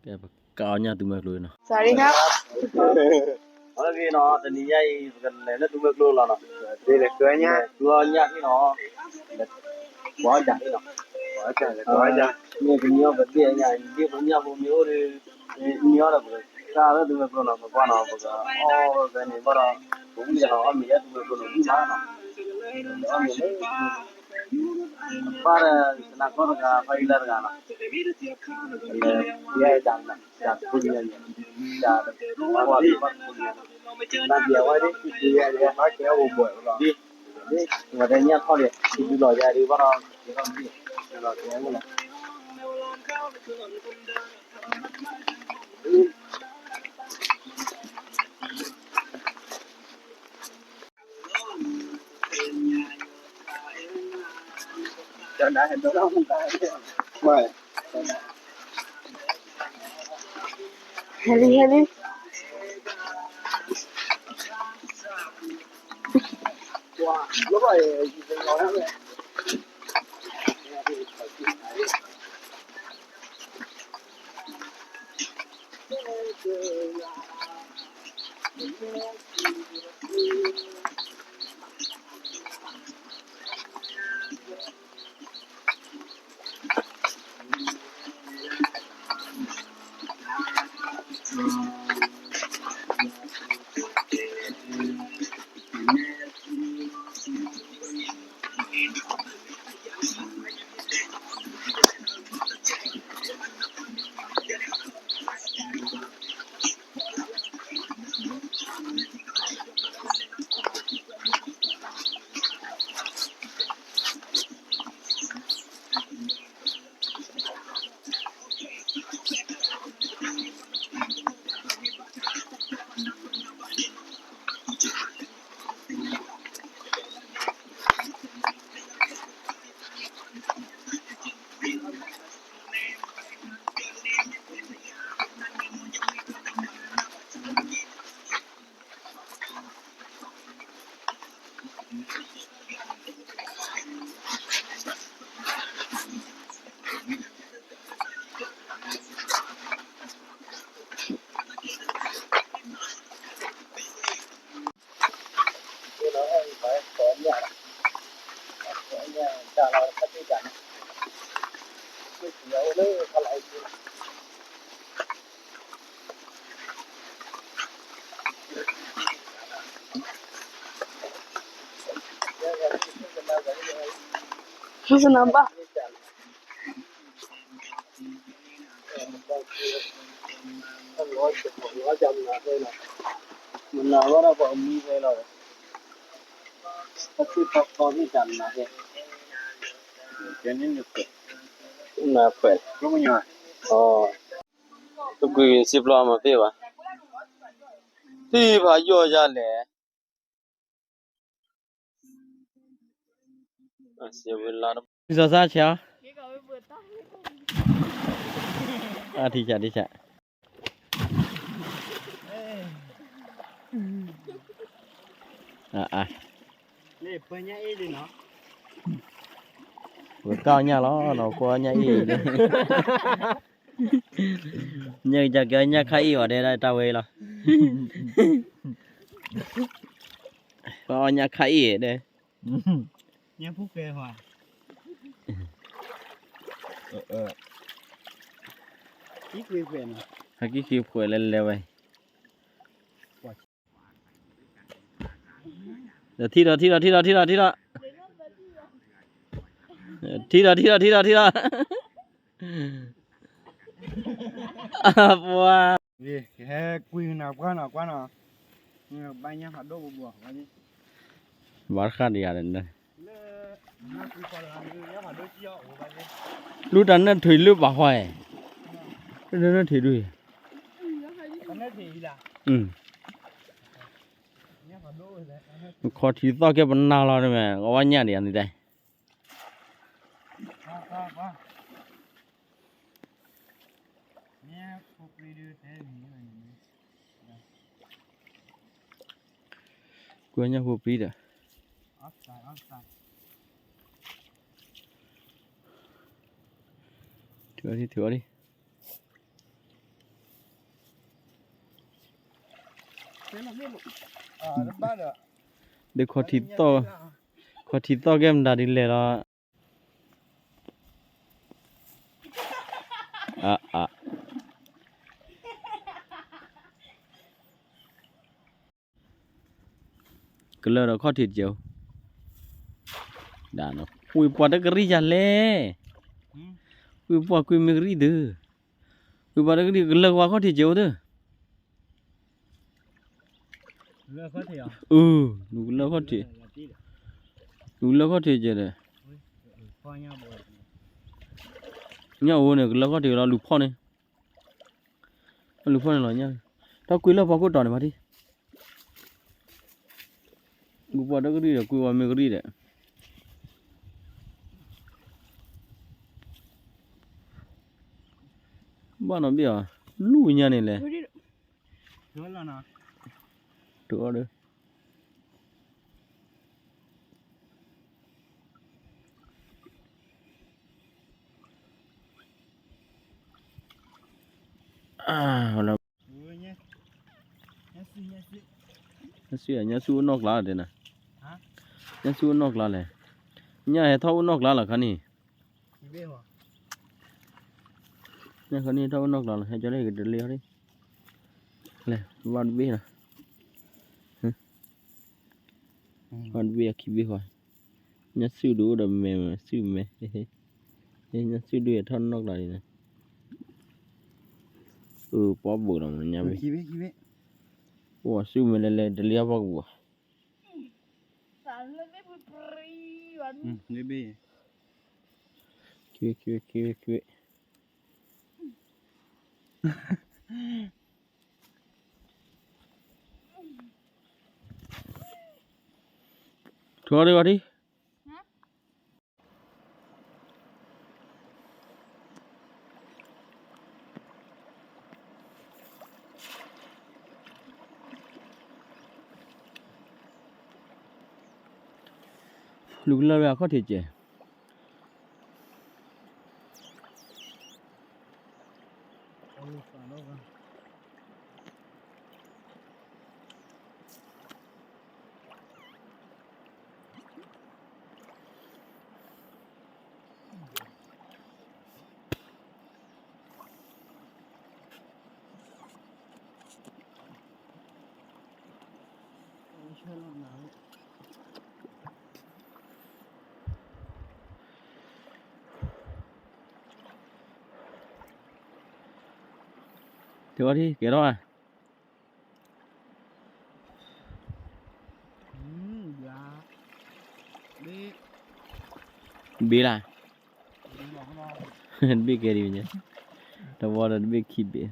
ကဲ ပကအီၣ်ညၣ်သူမွဲကျိနီၤ. အဂ့ၤနီၤ တနံၤညါအံၤ ပကလဲၤလၢသူမွဲကျိလီၤနီၤ. လဲၤသူအီၣ်ညၣ်ဟံၣ်နီၤ. ပှၤအီၣ်ညၣ်ဟံၣ်နီၤ. မ့ၢ်ပနံၤအီၣ်ပသ့ၣ်ညါ ဒ်ပညၣ်ဖိမ့ၢ်အိၣ်ဒီး နံၤအီၣ်ဒီးပကစၢ်လၢသူမွဲကျိနီၤ ပကွၢ်နီၤ ပကအီၣ်ဝဲန့ၣ်ဘၣ်ဒီး ပဝံၣ်နီၤ အီၣ်မ့ၤလၢသူမွဲကျိနီၤ ဝံၣ်မးနီၤ. အီၣ်မ့ၤလၢ ပၢ်ဒီး သနာ်က့တဂၤ ဖးယံၤလၢတဂၤနီၤ. ယဲဒၣ် ယၤတပူၤညါန့ၣ် ယၤတပူၤညါန့ၣ် နဘၣ်ကဲအိၣ်ဘှီးလီၤ. ဒ် ဝဲတညၣ်ထီၣ်ဒံး ဒ်လီၤယၤဒ်ဘၣ်ဒီး ကဲထီၣ်ဒ် လီၤကဲအိၣ်လီၤ. ဟဲလံ ဟဲလံ.တကွံာ်စံးပျီမၤသ့ဘၣ်, သံဖးယိၣ်ယါလဲၣ်. စီၤစါဆဲး, အထံၣ်ဆၣ်ထံၣ်ဆၣ်, ပကၢ်အီၣ်ညၣ်လီၤနီၤ, ကွၢ်အီၣ်ညၣ်အ့ၣ်, ညၣ်ကကဲအီၣ်ညၣ်ခါအ့ၣ်ဝဲဒဲဒၣ်တၢ်ဝဲအံၤလီၤ, ကွၢ်အီၣ်ညၣ်ခါအ့ၣ်ဒဲ, ညၣ်ဖိၣ်ဃဲ, ဟဲက့ၤဃ့ဖှဲးလဲၤလဲၤဝဲ, ဒီးထံၣ်ဒီးထံၣ်ဒီးထံၣ်ဒီးထံၣ်ဒီးထံၣ်ဒီး, ထံၣ်ဒီးထံၣ်ဒီးထံၣ်ဒီးထံၣ်ဒီး, ပှၤ, ကဟဲကွံာ်နၤကွၢ်နီၤကွၢ်နီၤ, ဘၣ်ညၣ်ဖးဒိၣ်ဘိဘိ, ဘၣ်ဃးဒီးယၤ, လူတၢ်နၢၣ်ထွံၣ်လၢဘၣ်ဃီ, နၢၣ်ထွံၣ်ဒု, ခီထံသီၣ်ကဲပနၢ်လီၤတမ့ၢ် အဝဲညၣ်ဒံးအန့ၣ်တၢ် ကွၢ်ညၣ်ဖိပျံၤဒီး, ထုးအီၤဒံး ထုးအီၤဒံး, ဒီးခီၣ်ထံးသီၣ်, ခီၣ်ထံးသီၣ်ကဲမတၤဒ်လဲၣ်လီၤ. ကလၢာ်ဒီးခီၣ်ထံးတကဲး, ဝံၤပှၤတကရံၣ်ယၤလဲၣ်, ဝံၤပှၤကွံမ့ၢ်ကရံၣ်သု, ဝံၤပှၤတကရံၣ်ကလၢာ်ကဝါခီၣ်ထံးတကဲးအိၣ်သု, နကလၢာ်ခီၣ်ထံး, နကလၢာ်ခီၣ်ထံးတကဲးဒီး, ညၣ်အိၣ်န့ၣ် ကလၢာ်ခီၣ်ထံးလီၤ လူၤဖီၣ်န့ၣ်, လူၤဖီၣ်န့ၣ်လီၤညၣ်, ထီၣ်ကွံလၢဖီခိၣ်တီၤန့ၣ်မးဒံး, ဝံၤပှၤတကရံၣ်ဒီးကွံဝဲမ့ၢ်ကရံၣ်ဒီး ဘၣ်နီၤဘ့ၣ်အီၤ, လူၤညါန့ၣ်လဲၣ်, တအီၣ်ဒီး ညၣ်ဆူၣ်အိၣ်နီၢ်ကျါတဲနၤ, ညၣ်ဆူၣ်အိၣ်နီၢ်ကျါတဲနၤ, ညၣ်ဟဲထီၣ်အိၣ်နီၢ်ကျါလီၤခါန့ၣ်, ညၣ်ခါန့ၣ်ထီၣ်အိၣ်နီၢ်ကျါလီၤ ဟဲကၠီလၢကတလ့ၢ်ဟီၣ်, လဲၤဘၣ်တဘ့ၣ်လီၤ, ဘၣ်တဘ့ၣ်အခံဘ့ၣ်ဃီ, ညၣ်ဆူၣ်ဒုးအိၣ်ဒီးမဲာ် ဆူၣ်မဲာ်, ညၣ်ဆူၣ်ဒုးယထီၣ်နီၢ်ကျါလံန့ၣ်, အပီဘိးလီၤမ့ၢ်ညါဘ့ၣ်, အိၣ်ဆူၣ်မဲာ်လဲၤလဲၤတလ့ၢ်ဟီၣ်ပီကပူၤ, ခံဘ့ၣ်, ထိးဒံးဘၣ်ဒံး, လူၤကလၢာ်ဝဲအခီၣ်ထံးကဲး တဲဝဲဒ်ကဲထီၣ်ဧါ, ဘ့လၢ်, တဘ့ၣ်ကဲဒံးမ့ၢ်, တဝီဒီးတဘ့ၣ်ခံဘ့ၣ်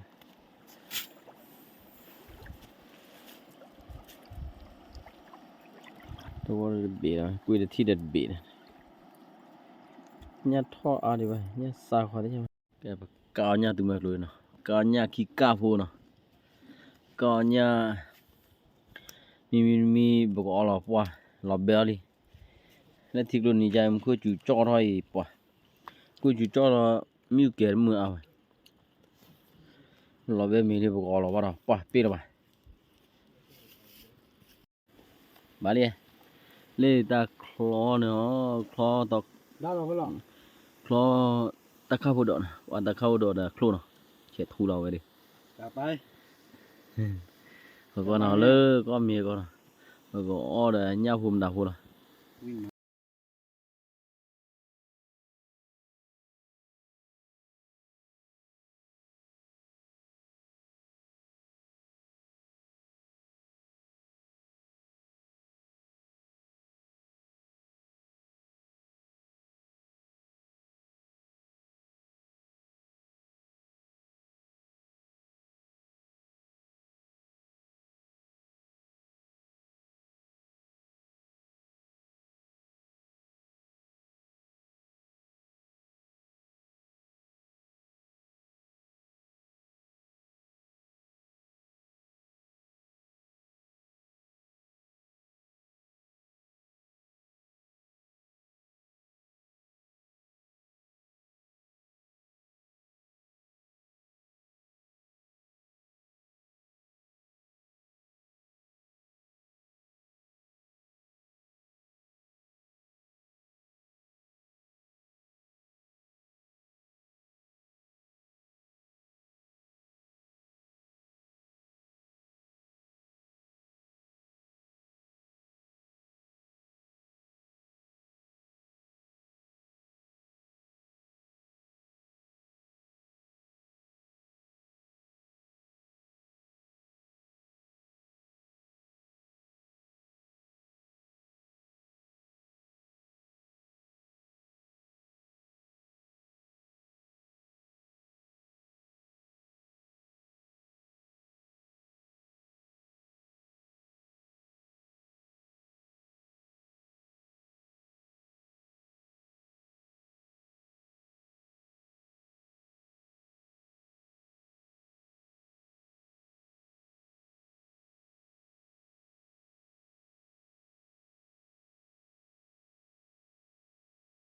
တဝီဒီးတဘ့ၣ်ဒီး ကွံာ်တထံၣ်ဒီးတဘ့ၣ်ဒီး, ညၣ်ထီၣ်အါဒံးဘၣ် ညၣ်စးဃီၤသ့ၣ်ညါ, ကဲပကအီၣ်ညၣ်သုမဲာ်ကျိၤနီၤ, ကအီၣ်ညၣ်ခံကၢ်ဖိနီၤ, ကအီၣ်ညၣ် မံမံမံ ပကအီၣ်လီၤပှၢ် လီၤဘဲအီၤလံ, လၢထံကျိနံၤယါ မူခိၣ်စူၤကၠီၣ်ထီၣ်အံၤပှၢ်, မူခိၣ်စူၤကၠီၣ်ထီၣ် မ့ၣ်အူကဲတမုာ်အါဝဲ, လီၤဘဲမ့ၢ်လံ ပကအီၣ်လီၤဘၣ်ဒီး ပှၢ်ပ့ၢ်လီၤဘၣ် ဘၣ်လံ, လၢတၢ်ချီန့ၣ်, ချီ, ချီ, တၢ်ခၣ်ဖိဒိၣ်န့ၣ် ပှၤတၢ်ခၣ်ဖိဒိၣ်ဒီးချိၣ်နီၤ, ဆဲးထူလီၤဝဲဒၣ်, ပကီၢ်နီၤလၢကီၢ်မ့ၢ်ကီၢ်နီၤ, ပကအီၣ်ဒီးညၣ်ဖိမတၤဖိလီၤ.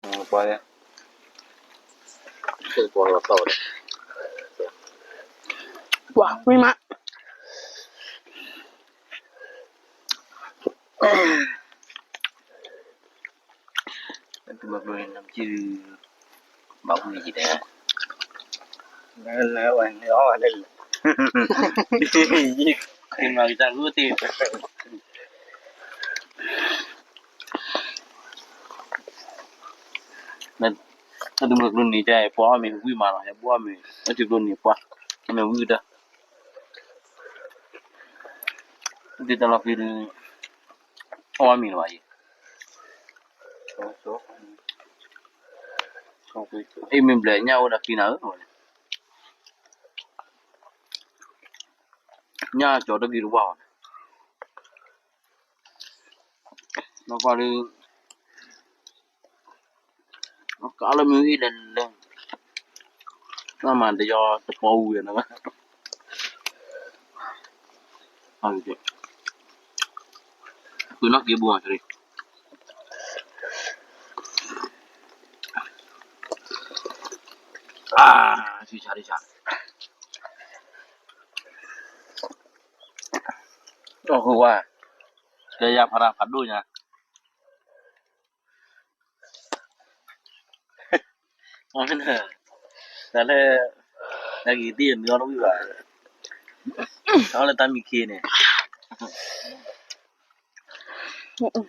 ပှၤ, ပှၤဝံၤမး, ဘၣ်ဝံၤက့ၤဒဲး, နမၤကစၢ်ဂိၢ်တ့ၢ် တၢ်ဒုးမုၢ်ကျိၤန့ၣ် ပှၤအီၣ်မ့ၤဝံၣ်မးလီၤ, ယဘိအီၣ်မ့ၤ, အီၣ်တၢ်ကျိၤန့ၣ် ပှၤအီၣ်မ့ၤဝံၣ်ကတၢၢ်, ဒ်တၢ်လီၢ်ခံဒုး အီၣ်မ့ၤလီၤဘၣ်အံၤ, အ့ၣ်မ့ၢ်ဘျဲၣ်ညၣ်အိၣ်ဒီးဃံနၤဧၢ, ညၣ်ကၠီတဂ့ၤတဝၢ်အီၤန့ၣ်, နီၢ်ကီၢ်ဒုး ကးလၢမ့ၢ်အံၤလဲၣ်လဲၣ်, တၢ်မၤတယီတပီဝံၤန့ၣ်, ဃုနီၢ်က့ၤဘိအီၤတရံး, ဆံဆါဆံဆါ, အဃိဝဲ, ကဲယၤဖးတၢ်ဖးဒိၣ်ညါ တၢ်လၢ, တၢ်ဂ့ၤတံၢ်နုာ်အီၣ်တဝံၣ်ဘၣ်, အီၣ်လၢတၢ်မံခ့န့ၣ်, အီၣ်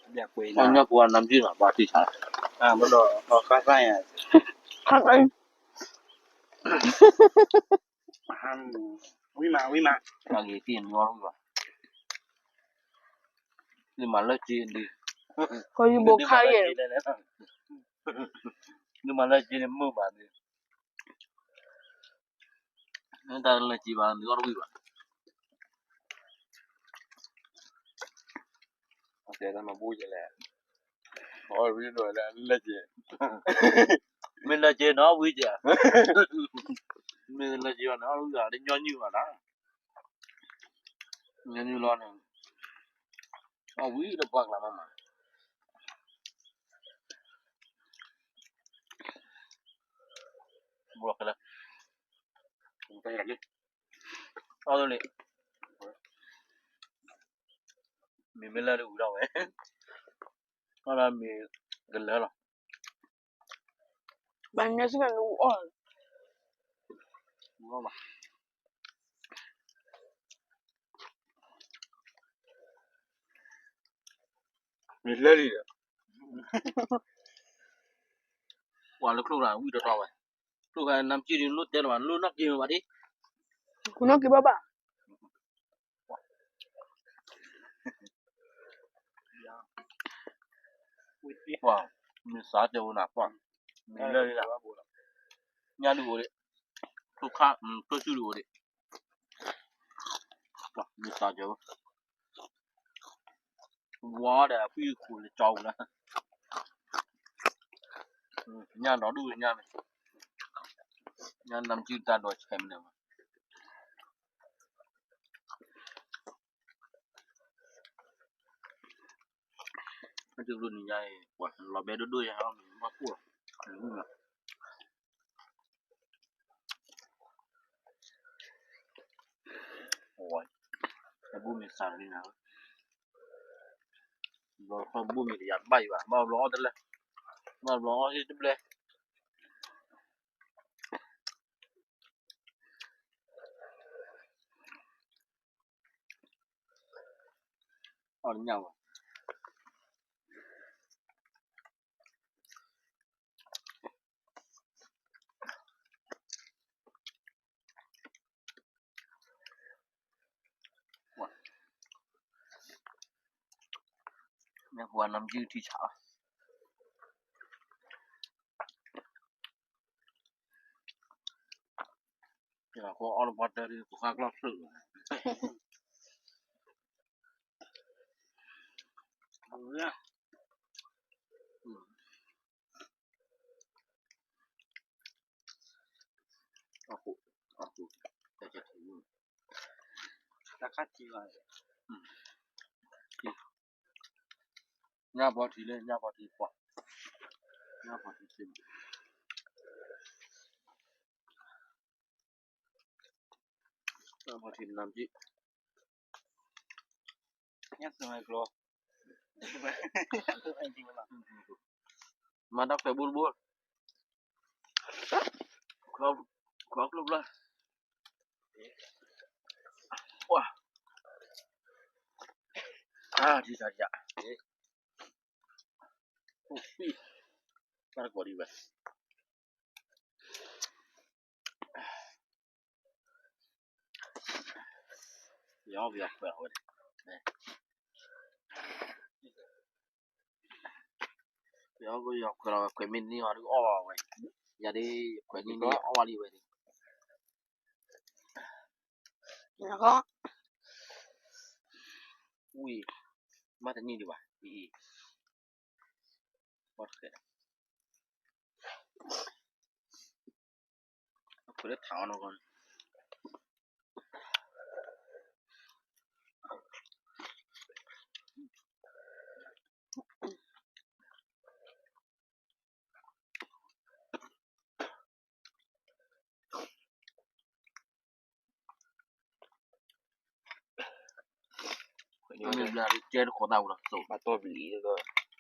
ညၣ်ပူၤအနါမုၢ်နၤဘၣ်တံၢ်ဆါ, ခါသၣ်, ဝံၤမး, ဝံၤမး, တၢ်ဂ့ၤတံၢ်နုာ်အီၣ်တဝံၣ်ဘၣ်, နမၤလၢက့ၤဒုး, ကီယဘိခါယဲၢ်, နမၤလၢက့ၤန့ၣ်မုာ်ဘၣ်ဒုး, နတၢ်လၢက့ၤဘၣ်နုာ်အီၣ်တဝံၣ်ဘၣ်, တဲတၢ်မၤဘူၣ်ယဲၢ်လဲၣ်, အီၣ်ဝံၤဒိၣ်လဲၣ်, လၢက့ၤ, မ့ၢ်လၢက့ၤနီၤဝံၤက့ၤ, မ့ၢ်လၢက့ၤဘၣ်န့ၣ် အီၣ်တဝံၣ်ဘၣ် တညီနုၢ်ဘၣ်နီၤ, ညီနုၢ်လီၤန့ၣ်, အီၣ်ဝံၤဒီးပှၢ်ကျါမးမး, ဘိလီၤခဲလၢာ်, အီၣ်လၢန့ၣ်, မ့ၢ်မ့ၢ်လၢဒ်ဝံၤဒၣ်ဝဲ, အီၣ်လၢမ့ၢ်ကလၢာ်လီၤ, ဘၣ်ညါစ့ၢ်ကီးနအီၣ်, မ့ၢ်လၢလံဒီး, ပှၤလၢချိၣ်ဂၤဝံၣ်တီတီဝဲ, ချိၣ်ဂၤနါမ့ၢ်က့ၤဒုးလိၣ်တဲလီၤဘၣ် လိၣ်နီၢ်က့ၤဘၣ်ဒံး, ကူနီၢ်က့ၤဘၣ်ဘၣ် ပှၤ, မ့ၢ်စးတဲဝဲနၤပှၤ, မ့ၢ်လၢလံလၢ, ညၣ်ဒုးအိၣ်ဒံး, ချိၣ်ခါ, ချိၣ်ဆူၣ်ဒုးအိၣ်ဒံး, မ့ၢ်စးတဲဝဲ, ဝါဒီးအဖုၣ်ခိၣ်လၢကၠီဝဲလၢ, ညၣ်ဒီဒူၣ်ညၣ်န့ၣ်, ညၣ်နါမ့ၢ်က့ၤတၢ်ဒီးဆဲးမနုၤဘၣ် အတုၤဘျီနံၤညါအံၤ ပှၤလီၤဘဲဒိၣ်ဒိၣ်ယါ ဘၣ်ကိၢ်လီၤ, အဝဲ, အဘူၣ်မ့ၢ်စးလံနၤ, ဘျီဘၣ်ဘူၣ်မ့ၢ်တယၤတဘၣ်အံၤဘၣ်, ဘၣ်ဘျီအီၣ်တလၢ, ဘၣ်ဘျီအီၣ်တဘျဲ အီၣ်တညၣ်ဘၣ်, မ့ၢ်ပှၤနါမ့ၢ်က့ၤထံဆးလီၤ, အဃိအီၣ်တပှၢ်တၢၢ်ဒ် ပဃါကျီၢ်ဖျၢၣ်လီၤ, အဃိ, အဃိ, ခါထံၣ်ဘၣ်, ညၣ်ဘီထံလၢညၣ်ဘီထံပှၢ်, ညၣ်ဘီထံစ့ၢ်မး, ညၣ်ဘီထံနါပျံၢ်, ညၣ်စၢၤဝဲကျိ, မၤတၢ်ခွဲးဘိတဘိ, ချီကျိဘျီ, ပှၤ, အါ ထံဆးယၤ, အိၣ်ဖှံ, တၢ်တကိးဒံးဝဲ, ယအီၣ်ပယီၤခွဲးအီၤဝဲ, ပယီၤခွဲးလီၤဝဲ ခွဲးမ့ၢ်န့ၢ်အီၤဒုးအီၣ်ဘၣ်ဝဲ, ယၤဒ်ခွဲးန့ၢ်န့ၢ်အီၣ်ဘၣ်လံဝဲဒၣ်, ဝံၤ, မ့ၢ်တန့ၢ်ဒံးဘၣ်, အံၤ, ဘၣ်တဃဲး အခွဲးလၢထးအီၤနီၢ်ကီၢ်န့ၣ်, မ့ၢ်ဘျါကဲတခိးသၣ်ပူၤလီၤ, ဘၣ်တီ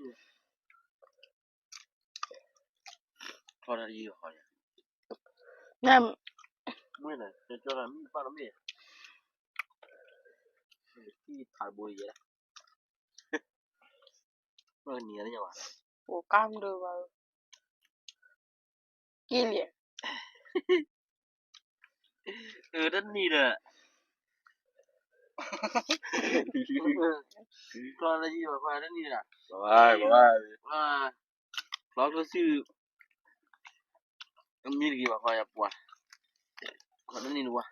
ၢ်ပလံၤဒီး ထီၣ်တၢ်ယံၤဃီ, မ့ၢ်န့ၣ် ကၠီတၢ်မံၣ်ပၢ်တမ့ၢ်, ထံထးတဘိယဲ, မ့ၢ်နံၤအါဘၣ်, အိၣ်ကါမဒိဘၣ်, က့လံ, အတနံၤဒီး, ကျီတၢ်ယံၤဘၣ်ဃီတနံၤဒီး, ကျီကျိစု အမံတဂ့ၤဘၣ်ဃီယပှၤ, ခီတနံၤတဝါ, ပှၤလၢအီၣ်လၢအီၣ်ဝဲနီၢ်ဒိၣ်ဒီး,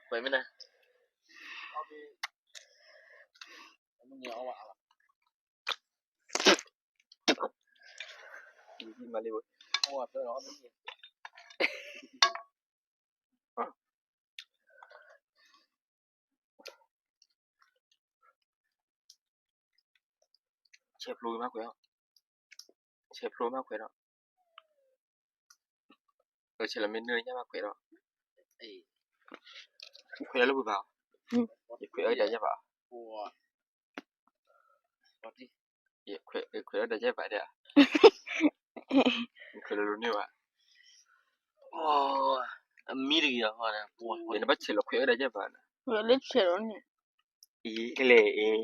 ပှၤမ့ၢ်န့ၣ်, မ့ၢ်န့ၣ်အီၣ်ဝဲအါလီၤ, မၤလံ, ဆဲးဖျိမးခွဲး, ဆဲးဖျိမးခွဲးဒီး, ဆဲးလီၤမ့ၢ်နၢညါမးခွဲးဒီး, ခွဲးလၢပှၤဘၣ်, ယခွဲးအီၣ်ဒၣ်ယဲၢ်ဘၣ်, ခွဲးအီၣ်ဒၣ်ယဲၢ်ဘၣ်ဒီး, ခွဲးလၢလီၤန့ၢ်ဘၣ်, အမံတဂ့ၤအဃီ, နဘၣ်ဆဲးလီၤခွဲးအီၣ်ဒၣ်ယဲၢ်ဘၣ်န့ၣ်, အံၤကလဲၣ်အံၤ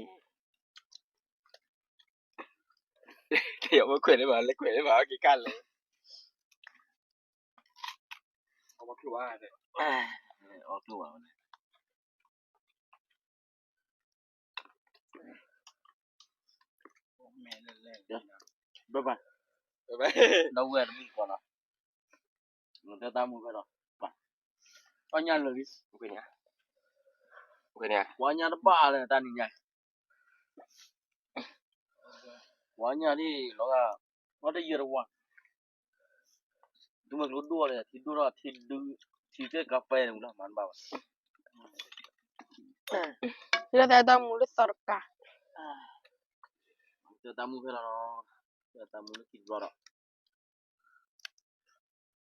ကယီၤမ့ၢ်ခွဲးန့ၣ်ဘၣ် လဲၤခွဲးန့ၣ်ဘၣ် အက့ၤကၢ်လဲၣ်, အီၣ်ကျိၣ်ဘၣ်, အီၣ်ကျိၣ်ဘၣ်န့ၣ်, ဘၣ်ဘၣ်, ဒီပုၢ်ဝဲၢ်တမုၣ်ကီးလီၤ, နတဲတၢ်မူဖဲလီၤ, ပှၤညၣ်လၢာ်လံ, ပှၤညၣ်တဘၣ်လၢတၢ်နံၤညါ ပှၤညၣ်ဒ်လီၤဂာ်, အီၣ်တယၢၢ်တဝါ, ဒုးမ့ၢ်ကျိဒိၣ်လီၤ ထံဒိၣ်ထီၣ်, ထံကဲကါပဲန့ၣ်လီၤ မၤတဘၣ်ဘၣ်, လၢတၢ်တၢ်မူလၢသီတကး, တၢ်မူဖဲလီၤ, တၢ်မူလၢခံတဘျီဒီး,